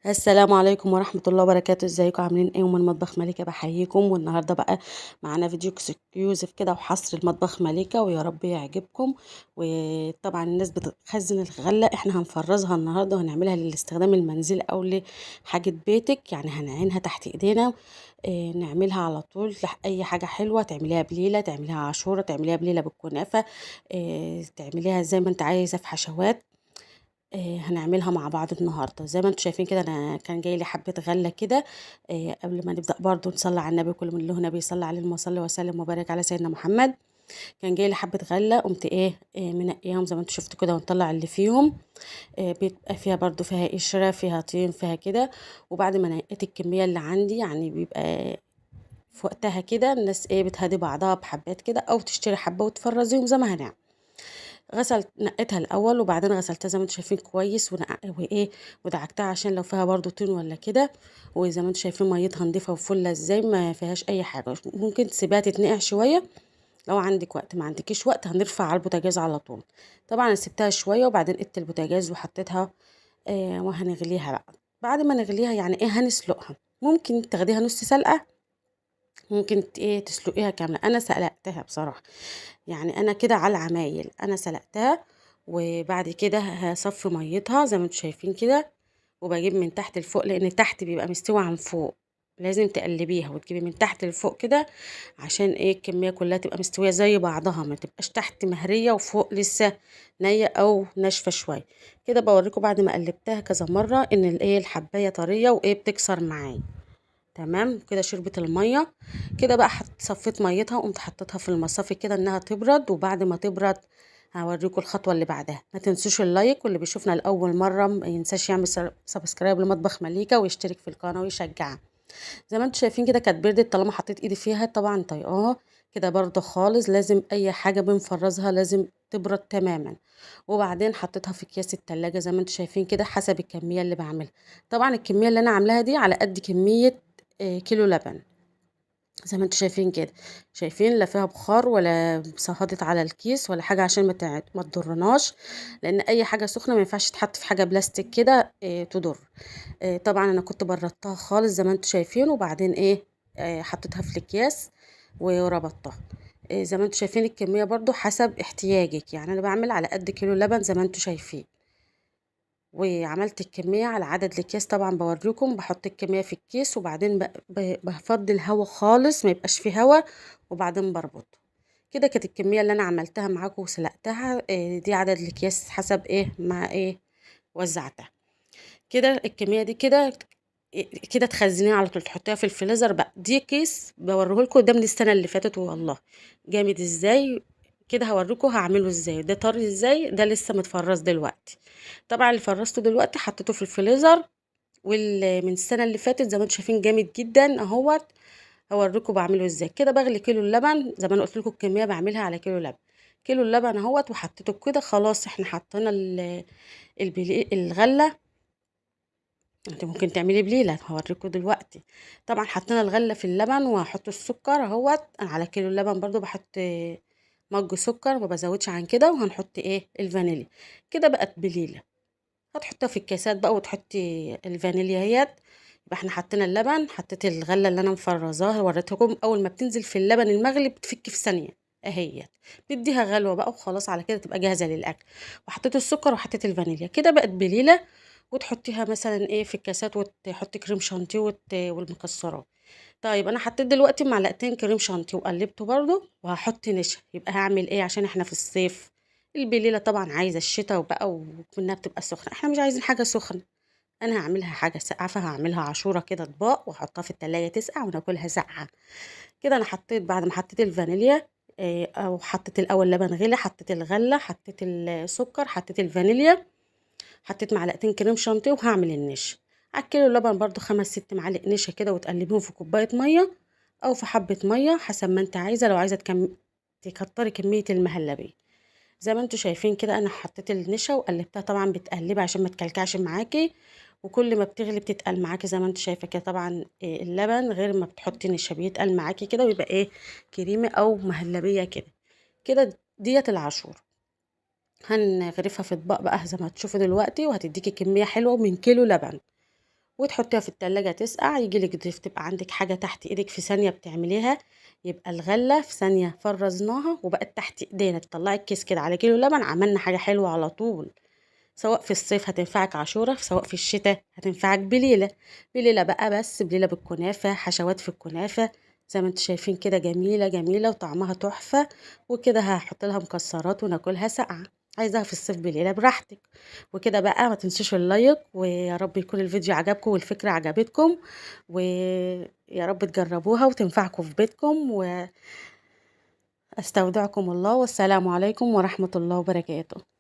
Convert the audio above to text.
السلام عليكم ورحمة الله وبركاته. ازيكم عاملين ايه؟ ومن مطبخ ملكة بحييكم. والنهاردة بقى معانا فيديو exclusive كده وحصر المطبخ ملكة، ويا رب يعجبكم. وطبعا الناس بتخزن الغلة، احنا هنفرزها النهاردة وهنعملها للاستخدام المنزلي او لحاجة بيتك، يعني هنعينها تحت ايدينا، اه نعملها على طول. اي حاجة حلوة تعمليها بليلة، تعمليها عاشورة، تعمليها بليلة بالكنافة، اه تعمليها زي ما انت عايزة في حشوات. هنعملها مع بعض النهارده. زي ما انتم شايفين كده انا كان جاي لي حبه غله كده. قبل ما نبدا برضو نصلي على النبي، كل من له نبي صلى عليه المصلي وسلم وبارك على سيدنا محمد. كان جاي لي حبه غله، قمت ايه منقيهم زي ما انتم شفتوا كده، ونطلع اللي فيهم. بيبقى فيها برضو فيها قشرة، فيها طين، فيها كده. وبعد ما نقيت الكمية اللي عندي، يعني بيبقى في وقتها كده الناس ايه بتهدي بعضها بحبات كده، او تشتري حبه وتفرزيهم زي ما هنعمل. غسلت نقيتها الاول، وبعدين غسلتها زي ما انتم شايفين كويس، وايه ودعكتها عشان لو فيها برضو طين ولا كده. وزي ما انتم شايفين ميتها نضيفه وفله ازاي، ما فيهاش اي حاجة. ممكن تسيبها تتنقع شوية لو عندك وقت، ما عندكيش وقت هنرفع على البوتاجاز على طول. طبعا انا سبتها شوية وبعدين قدت البوتاجاز وحطيتها، وهنغليها بقى. بعد ما نغليها يعني ايه هنسلقها. ممكن تاخديها نص سلقه، ممكن ايه تسلقيها كاملة. انا سلقتها بصراحة، يعني انا كده على العمايل انا سلقتها. وبعد كده هصفي ميتها زي ما انتم شايفين كده، وبجيب من تحت لفوق لان تحت بيبقى مستوي عن فوق. لازم تقلبيها وتجيبي من تحت لفوق كده عشان ايه الكمية كلها تبقى مستوية زي بعضها، ما تبقاش تحت مهريه وفوق لسه نيه او ناشفة شوية كده. بوريكم بعد ما قلبتها كذا مرة ان الايه الحبايه طرية وايه بتكسر معايا تمام كده. شربت المية كده بقى، صفيت ميتها وقمت حطيتها في المصافي كده انها تبرد. وبعد ما تبرد هوريكم الخطوة اللي بعدها. ما تنسوش ال like، واللي بيشوفنا لاول مرة ما ينساش يعمل subscribe لمطبخ مليكة ويشترك في القناة ويشجعها. زي ما انتم شايفين كده كانت بردت طالما حطيت ايدي فيها، طبعا طايقاها كده برده خالص. لازم اي حاجة بنفرزها لازم تبرد تماما. وبعدين حطيتها في اكياس التلاجة زي ما انتم شايفين كده حسب الكمية اللي بعملها. طبعا الكمية اللي انا عاملاها دي على قد كمية كيلو لبن زي ما انتم شايفين كده. شايفين لا فيها بخار ولا صهدت على الكيس ولا حاجة عشان ما تضرناش، لان اي حاجة سخنة ما ينفعش تتحط في حاجة بلاستيك كده تضر. طبعا انا كنت بردتها خالص زي ما انتم شايفين، وبعدين ايه حطيتها في الاكياس وربطتها. زي ما انتم شايفين الكمية برضو حسب احتياجك، يعني انا بعمل على قد كيلو لبن زي ما انتم شايفين. وعملت الكمية على عدد الاكياس، طبعا بوريكم بحط الكمية في الكيس، وبعدين بفضي الهوا خالص ما يبقاش فيه هوا، وبعدين بربطه كده. كانت الكمية اللي انا عملتها معاكم وسلقتها دي عدد الاكياس حسب ايه ما ايه وزعتها كده. الكمية دي كده كده تخزنيها على طول، تحطيها في الفريزر بقى. دي كيس بوريهولكم ده من السنة اللي فاتت، والله جامد ازاي كده. هوريكم هعمله ازاي، ده طري ازاي، ده لسه متفرز دلوقتي. طبعا اللي فرزته دلوقتي حطيته في الفريزر، واللي من السنة اللي فاتت زي ما انتم شايفين جامد جدا اهوت. هوريكم بعمله ازاي كده. بغلي كيلو اللبن زي ما انا قلت لكم الكمية بعملها على كيلو لبن، كيلو اللبن اهوت وحطيته كده. خلاص احنا حطينا الغلة. انت ممكن تعملي بليلة هوريكم دلوقتي. طبعا حطينا الغلة في اللبن، وهحط السكر اهوت. انا على كيلو اللبن برضو بحط مج سكر، ما بزودش عن كده. وهنحط ايه الفانيليا كده، بقت بليلة. هتحطها في الكاسات بقى وتحطي الفانيليا اهيت. يبقى احنا حطينا اللبن، حطيت الغلة اللي انا مفرزاها وريتكم. اول ما بتنزل في اللبن المغلي بتفك في ثانية اهيت، نديها غلوه بقى وخلاص على كده تبقى جاهزة للاكل. وحطيت السكر وحطيت الفانيليا كده بقت بليلة. وتحطيها مثلا ايه في الكاسات، وتحطي كريم شانتيه والمكسرات. طيب انا حطيت دلوقتي معلقتين كريم شانتيه وقلبته برضو، وهحط نشا. يبقى هعمل ايه عشان احنا في الصيف، البليله طبعا عايزه الشتاء وبقى وانها بتبقى سخنة، احنا مش عايزين حاجة سخنة. انا هعملها حاجة ساقعه، فهعملها عاشوره كده اطباق واحطها في التلاجة تسقع وناكلها ساقعه كده. انا حطيت بعد ما حطيت الفانيليا او حطيت الاول لبن غلي، حطيت الغلة، حطيت السكر، حطيت الفانيليا، حطيت معلقتين كريم شانتيه، وهعمل النشا. على الكيلو اللبن برضو 5-6 معالق نشا كده، وتقلبيهم في كوباية مية او في حبه مية حسب ما انت عايزه. لو عايزه تكتري كمية المهلبيه زي ما انتوا شايفين كده. انا حطيت النشا وقلبتها، طبعا بتقلبي عشان ما تكلكعش معاكي، وكل ما بتغلي بتتقل معاكي زي ما انتوا شايفه كده. طبعا اللبن غير ما بتحطي نشا بيتقل معاكي كده، ويبقى ايه كريمي او مهلبية كده كده. ديت العاشور هنغرفها في اطباق بقى زي ما هتشوفوا دلوقتي، وهتديكي كمية حلوة من كيلو لبن. وتحطيها في التلاجة تسقع. يجيلك ضيف تبقى عندك حاجة تحت ايدك في ثانية بتعمليها. يبقى الغلة في ثانية فرزناها وبقت تحت ايدينا، تطلعي الكيس كده على كيلو لبن، عملنا حاجة حلوة على طول. سواء في الصيف هتنفعك عاشورة، سواء في الشتاء هتنفعك بليلة. بليلة بقى، بس بليلة بالكنافة، حشوات في الكنافة زي ما انتم شايفين كده، جميلة جميلة وطعمها تحفة. وكده هحط لها مكسرات وناكلها ساقعة. عايزاها في الصيف بليلة براحتك. وكده بقى ما تنسوش ال like، ويا رب يكون الفيديو عجبكم والفكرة عجبتكم، ويا رب تجربوها وتنفعكم في بيتكم. واستودعكم الله، والسلام عليكم ورحمة الله وبركاته.